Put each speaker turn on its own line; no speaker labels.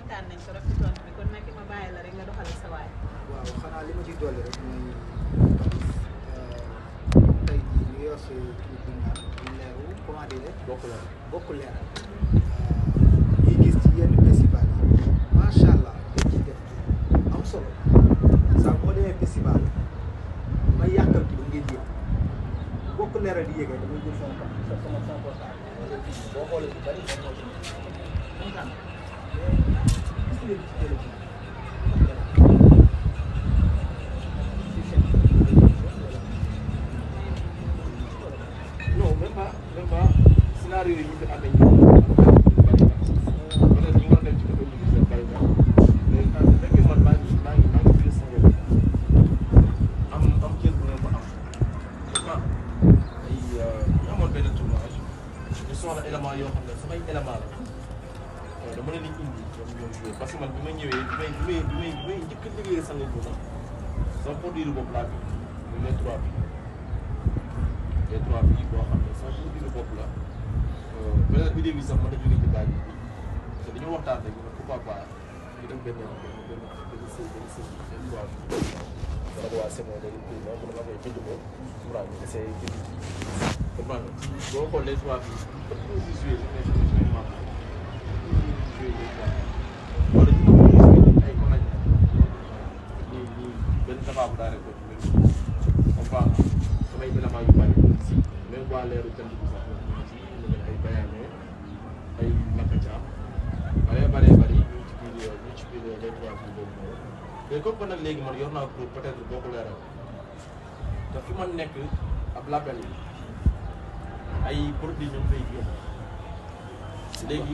kontaan nañ trop ci tontu bi kon nag ma bàyyi la rek nga doxal sa waay.
waaw xanaa li ma ciy dolli rek mooy tey jii li yor si kii bi naan leeru comment dire bokk leer ñuy gis ci yenn festival yi macha allah dañ ciy def am solo saa boo demee festival may yàkkamti ba ngeen yëg bokk leeral di yëgee damay jël sama portable boo xoolee bu bëri moom moo ci kontaan gis ngeen ci télé bi non même pas scénario yi ñu fi amee ñu peut-être ñu war a dem ci dafay ñu gis bari na mais bu fekkee man maa ngi biir sama am cër bu ne ko am vraiment ay ñu amoon benn tournage ñu soxla élément yoo xam ne samay élément la dama leen di indi ñoom joué parce que man bi ma ñëwee bi may njëkk a liggéey sama bopp sama produit bopp laa bi muy les 3 bi boo xam ne sama produit bopp la peut-être bi début sax mën na jógee ci daal bi parce que dañoo waxtaan rek ñu ne pourquoi pas ñu def benn dana ko waa Sénégal léegi président bu dama koy bind ko comprendre nga essayé bind comprendre boo xoolee 3 bi ëpp ñu joué wala ñu ay collège ñi benn tabaab daa rek ko ci même comprendre samay éléments yu bari si même waa leeru jant bi sax si ay bayaane ay nakacaam bari ñu ci biir les 3 bi boobu noonu mais comme que nag léegi man yor naa pour peut-être boo ko leeral te fi man nekk ab label ay produits ñoom fay génn léegi